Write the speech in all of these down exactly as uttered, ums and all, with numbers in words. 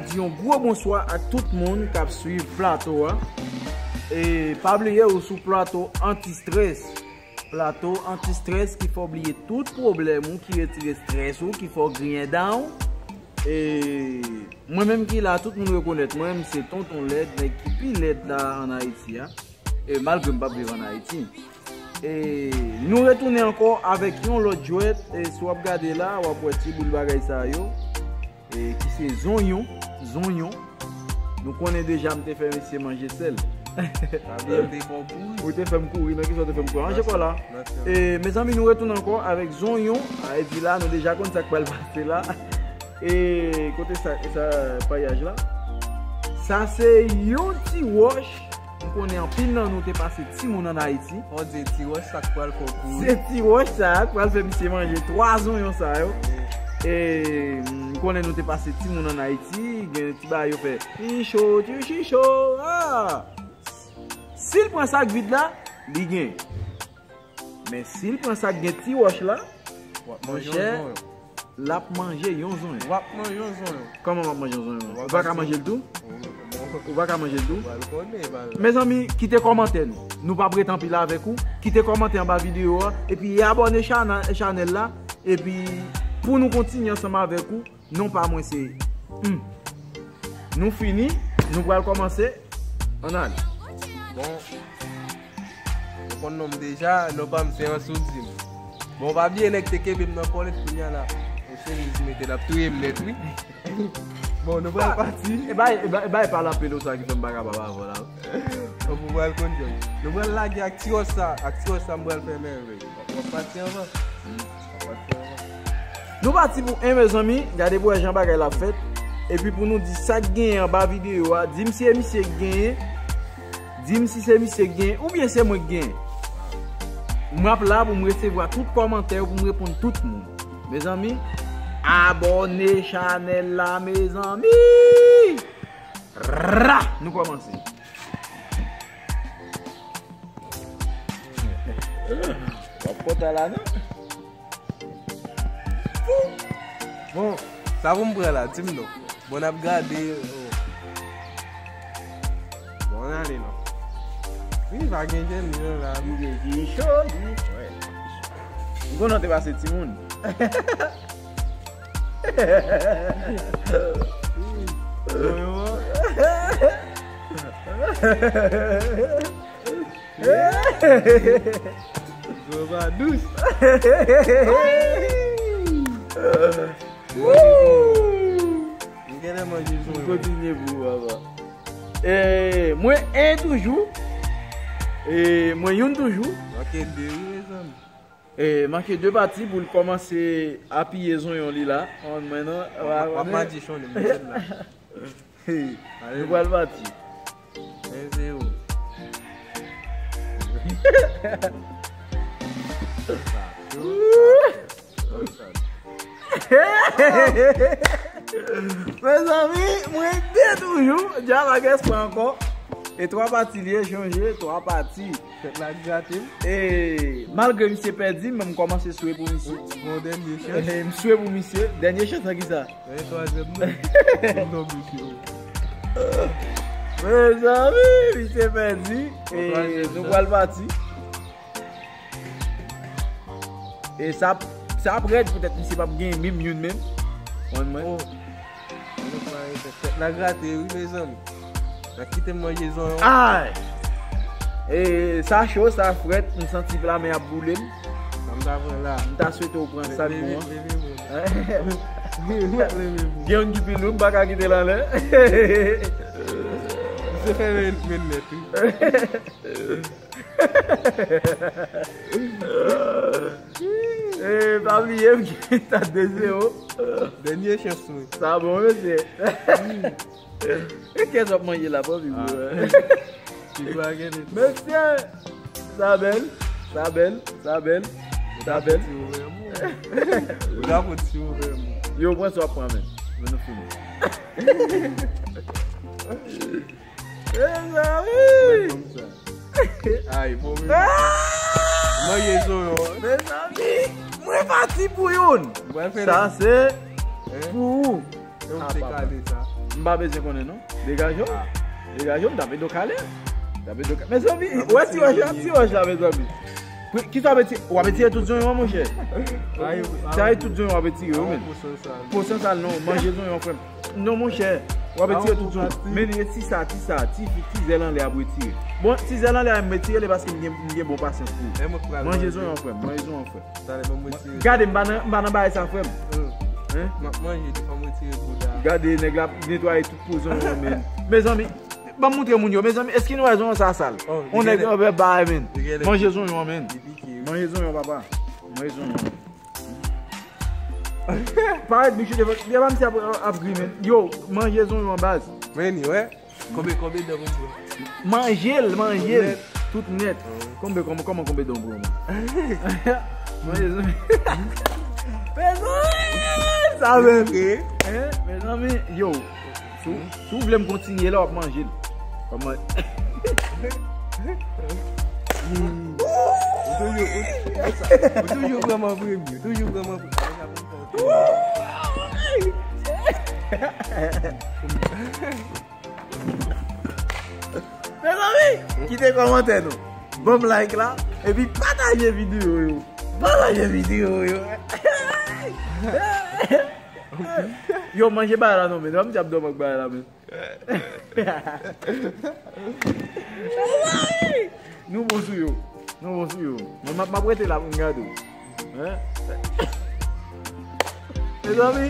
Di yon gwo bonswa ak tout moun k ap swiv plato a. E pa bliye ou sou plato anti-strès. Plato anti-strès ki fè w bliye tout pwoblèm ou, ki retire strès ou, ki fè w griyen down. E mwen menm ki la, tout moun rekonèt mwen, m se Tonton Lèd, nèg ki pi lèd la ann Ayiti a. E malgre m p ap viv ann Ayiti. E nou retounen ankò avèk yon lòt jwèt. E si w ap gade la, w ap wè ti boul bagay sa yo. E ki se zonyon, zonyon. Nou konnen deja m te fè misye manje sèl. Sa vle di te fè w kouri. Ou te fè m kouri, nan kisa w te fè m kouri? An, je pa la. E, mezanmi, nou retounen ankò avèk zonyon. A, epi la, nou deja konn sa k pral pase la. E kote sa, sa payaj la? Sa se yon ti wòch. M konnen anpil nan nou te pase timoun ann Ayiti. On di ti wòch sa k pral fè w kouri. Se ti wòch sa a k pral fè misye manje twa zonyon sa yo. E m konnen nou te pase timoun ann Ayiti, gen ti bagay yo fè chicho, ti chicho. Ah! Si l pran sa k vid la, li gen. Men si l pran sa k gen ti wòch la, w ap manje yon zonyon. L ap manje yon zonyon. W ap manje yon zonyon. Kòman w ap manje yon zonyon? Ou pa ka manje l tou? Ou pa ka manje l tou? Mezanmi, kite kòmantè nou. Nou p ap rete anpil avèk ou. Kite kòmantè anba videyo a. Epi abòne chana-, chanèl la. Epi pou nou kontinye ansanm avèk ou. Non pa mwen se, hmm. Nou fini, nou pral kòmanse. Ann ale. Bon. Ou konn non m deja, non pa m se Ansou di m. Bon, pa bliye nèg te kenbe m nan kòlèt kounye a la. Yon chemiz mete l ap touye m nèt, wi. Bon, nou pral pati. E bay, e bay, e bay pa lapelo sa ki fè m pa kapab avè w la. Bon, nou pral konn jan. Nou pral lage ak ti wòch sa, ak ti wòch sa m pral fè mèvèy. W ap pati anvan. Nou pati pou en, mezanmi. Gade pou wè jan bagay la ap fèt. Epi pou nou di sa k genyen anba videyo a. Di m si e misye k genyen. Di m si se misye k genyen oubyen se mwen k genyen. Mwen ap la pou m resevwa tout kòmantè yo, pou m reponn tout moun. Mezanmi, abòne chanèl la, mezanmi. Ra! Nou kòmanse. W ap kontan la, non? Bon, sa pou m pran la, di m non. Bon, n ap gade, oh. Bon, n ale non. Wi, pa gen jèn, jèn la. Li gen ti cho, li. Wi. M konnen w te pase timoun. Bon, yo. Zo pa dous. Woo! M genlè manje zonyon. Kontinye pou ou, papa. E, mwen en toujou. E, mwen youn toujou. Manke de, wi, mezanmi. E, manke de pati pou l kòmanse apiye zonyon li la. An, mwen non. W ap, w ap madichon li, m la. Hey, nou pral pati. En zewo. Mezanmi, mwen de toujou. Dja pa gen espwa ankò. E twa pati li ye, chonje, twa pati. Tèt la grate m. E, malgre misye pèdi, men m kòmanse swe pou misye. Bon, dènye chans. E, m swe pou misye. Dènye chans nan kisa? Dènye twazyèm nan. Non, misye. Mezanmi, misye pèdi. E, nou pral pati. E sa, sa ap rèd, poutèt misye p ap gen menm youn menm. Mwen, mwen. Oh. Tèt la grate, wi, mezanmi. Nan kite m manje zonyon. Ay! E, sa cho, sa frèt, m santi pla men ap boule m. Sa m ta pran la. M ta swete w pran sa k bon an. Leve, leve, leve. Gen youn ki pi lou, m pa ka kite l anlè. Misye fè men, men nèt, wi. E, pa bliye m ki ta de zewo. Dènye chans mwen. Sa bon, mesye. E kiyès w ap manje la, pa vin vre. Mesye, sa bèl, sa bèl, sa bèl, sa bèl. Ou ta fout si ou vre, mwen. Yo, pran sa w ap pran, men. Men nou fini. Mezanmi! Ay, bon, men. Ah! Manje zonyon. Mezanmi, mwen pati pou youn. Sa se pou ou. E ou te kale sa. M M pa bezwen konnen non. Degaje w. Degaje w, m tape do kale. Tape do kale. Mezanmi, ou wè ti wòch la, ti wòch la, mezanmi. Pou- Kisa w ap etire? W ap etire tout zonyon an, monchè. Sa e tout zonyon w ap etire, wi, men. Po san sal non, manje zonyon, frè m. Non, monchè, w ap etire tout zonyon. Men li ti sa, ti sa, ti, ti zèl anlè ap retire. Bon, ti zèl anlè a, m retire li paske m gen, m gen bon pasyans pou ou. Manje zonyon, frè m, manje zonyon, frè m. Talè, ban m retire. Gade, m pa nan, m pa nan bagay sa, frè m. Hein? M ap manje, devan m retire bouda. Gade, nèg la ap netwaye tout po zonyon, men. Mezanmi, ban m montre moun yo, mezanmi, èske nou wè zonyon sa sal? On nèg anvè bagay, men. Manje zonyon, men. Manje zonyon, papa. Manje zonyon. Parèt, Michou, devan, devan misye ap, ap grimen. Yo, manje zonyon, baz. Men, wè. Konbe, konbe dan pou m pran? Manje l, manje l. Tout nèt. Konbe, kòman, kòman konbe dan pou pran? Manje l. Mezanmi, sa menm. Hein? Mezanmi, yo. Si w, si w vle m kontinye la, w ap manje l. W ap man- Ou toujou, ou, ou toujou pran m an premye. Toujou pran m an premye. Mezanmi, kite kòmantè nou. Ban m like la, epi pataje videyo yo. Pataje videyo yo. Yo, manje bagay la non, men. Ban m di ap dòm ak bagay la, men. Nou bon sou yo. Nou bon sou yo. Mwen, m ap, m ap rete la pou m gade w. Hein? Mezanmi,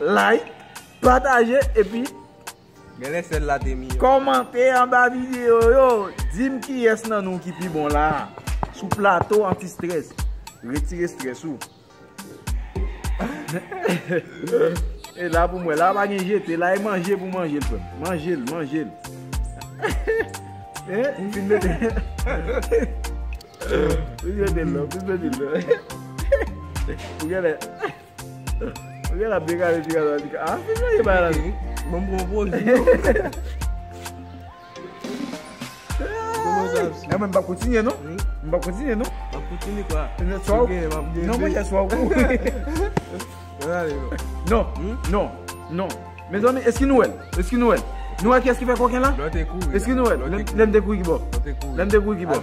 like, pataje, epi Genlè sèl la te miyò. Kòmante anba videyo yo. Di m kiyès nan nou ki pi bon la. Sou plato anti-strès. Retire strès ou. E la pou mwen. La pa gen jete. La e manje pou manje l, frè m. Manje l, manje l. Hein? Fin mete. Fin mete l la, fin mete l la. Ou genlè. Ou genlè ap dekale ti gaz la, ti gaz. Ah, fin manje bagay la. Ban m pran poz. Kòman sa ap se? Mwen, m p ap kontinye, non. M p ap kontinye, non. M ap kontinye kwa? Non, swa ou, non, monchè, swa ou kouri. Non, non, non. Mezanmi, èske nou wè l? Èske nou wè l? Nou wè kiyès ki fè koken la? Èske nou wè l? Lè m te kouri ki bò? Lè m te kouri ki bò?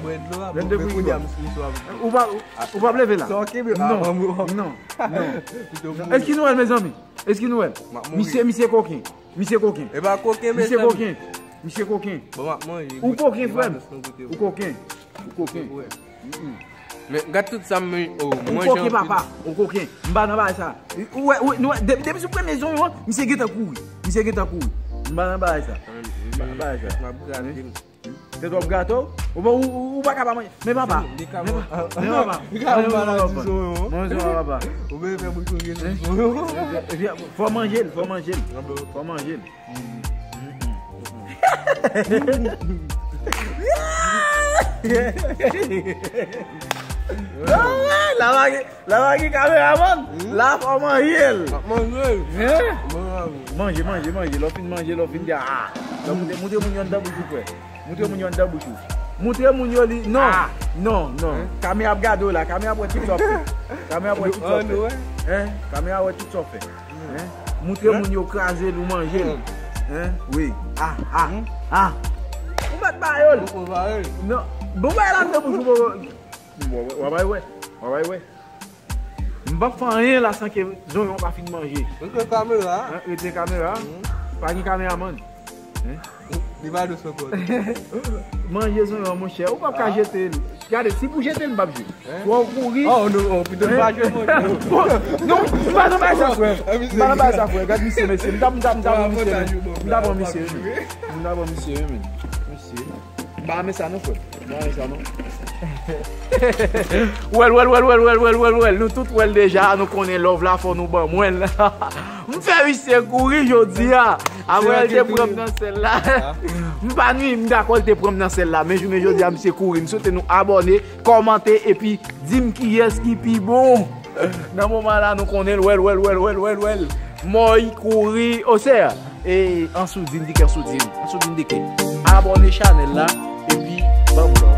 Lè m te kouri ki bò? Ou pa, ou pa leve la? Non, non, non. Èske nou wè l, mezanmi? Èske nou wè l? Misye, misye koken. Misye koken. E pa koken, mezanmi. Misye koken. Misye koken. Bon, m ap manje. Ou koken, frè m. Ou koken. Ou koken. Men gad tout sa m manje. Ou koken, papa. Ou koken. M pa nan bagay sa. Ou wè, ou wè, nou wè, de- depi sou premye zonyon an, misye gentan kouri. Misye gentan kouri. M pa nan bagay sa. M pa nan bagay sa. M ap grate m. Tèt w ap grate w? Ou pa, ou, ou, ou pa ka pa manje. Men papa. Men papa. Men papa. Manje zonyon, papa. Ou vle fè bouch ou gen zonyon. Fò manje l, fò manje l. Fò manje l. Non, la pa gen, la pa gen kameramann. La fò manje l. Manje. Manje, manje, manje. Lè w fin manje, lè w fin di, ah. Lè w moutre, moutre moun yo anndan bouch ou, frè. Moutre moun yo anndan bouch ou. Moutre moun yo li. Non. Non, non. Kamera ap gade w la. Kamera ap wè tout sa w ap fè. Kamera ap wè tout sa w ap fè. Kamera ap wè tout sa w ap fè. Hein? Moutre moun yo kraze l ou manje l. Hein? Wi. Ah, ah, ah. Ou mèt ba yo l. Non. Bon, bay la nan bouch ou, bon. W ap bay wè. W ap bay wè. M p ap fè anyen la san ke zonyon pa fin manje. Rete kamera. Hein? Rete kamera. Pa gen kameramann. Hein? Li pa dous ankò. Manje zonyon, monchè. Ou p ap ka jete l. Gade, si pou jete l, m p ap jwe. Fò w kouri. Oh, non, oh, pito m pa jwe, non. Non, m pa nan bagay sa, frè. M pa nan bagay sa, frè. Gad misye, mesye. M ta, m ta, m ta pran misye, men. M ta pran misye, men. M ta pran misye, men. Misye. M pa renmen sa, non, frè. M pa renmen sa, non. Wèl, wèl, wèl. Nou tout wèl deja. Nou konnen love la, fò nou ban mwen l. M fè misye kouri jodi a. Apre l te pran m nan sèl la. M pa nwi, m dakò l te pran m nan sèl la. Men jounen jodi a, misye kouri. M swete nou abòne, kòmante, epi di m kiyès ki pi bon nan moman la, nou konnen l. Wèl, wèl, wèl. Mòy kouri, osè. E Ansoudin, di kè Ansoudin. Ansoudin di kè. Abòne chanèl la, epi ban m love.